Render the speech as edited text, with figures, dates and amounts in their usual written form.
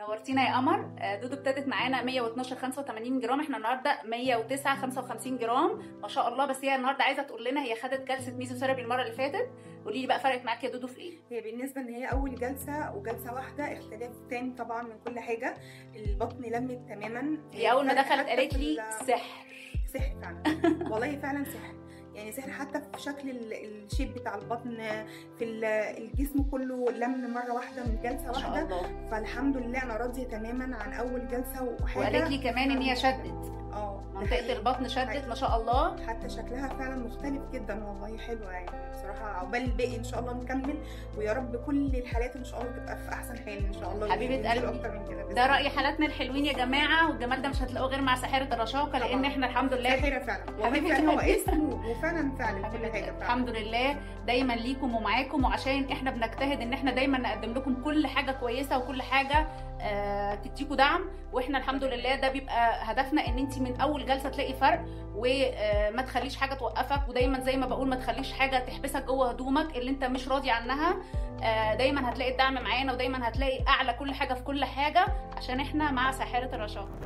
نورتينا يا قمر. دودو ابتدت معانا 112 85 جرام، احنا النهارده 109 55 جرام ما شاء الله. بس هي النهارده عايزه تقول لنا هي خدت جلسه ميزوثيرابي المرة اللي فاتت، قولي لي بقى فرقت معاكي يا دودو في ايه؟ هي بالنسبة ان هي اول جلسه وجلسه واحدة اختلاف تام طبعا من كل حاجة، البطن لمت تماما. هي اول ما دخلت قالت لي سحر، سحر فعلا والله فعلا سحر، يعني سحر حتى في شكل ال shape بتاع البطن، في الجسم كله لم مرة واحدة من جلسه واحدة. فالحمد لله انا راضية تماما عن اول جلسه وحاجه. وقالت لي كمان ان هي شدت، منطقة البطن شدت ما شاء الله، حتى شكلها فعلا مختلف جدا والله، حلوة يعني بصراحة. عقبال الباقي ان شاء الله نكمل، ويا رب كل الحالات ان شاء الله تبقى في احسن حال ان شاء الله. حبيبه قلبي، ده راي حالاتنا الحلوين يا جماعة، والجمال ده مش هتلاقوه غير مع ساحرة الرشاقه، لان احنا الحمد لله ساحرة فعلا والله، فعلا هو اسم وفعلا فعلا كل حاجة فعلا. الحمد لله دايما ليكم ومعاكم، وعشان احنا بنجتهد ان احنا دايما نقدم لكم كل حاجة كويسة وكل حاجة تديكوا دعم، واحنا الحمد لله ده بيبقى هدفنا، ان انت من اول جلسه تلاقي فرق، وما تخليش حاجة توقفك. ودايما زي ما بقول ما تخليش حاجة تحبسك جوه هدومك اللي انت مش راضي عنها. دايما هتلاقي الدعم معانا، ودايما هتلاقي اعلى كل حاجة في كل حاجة، عشان احنا مع ساحرة الرشاقه.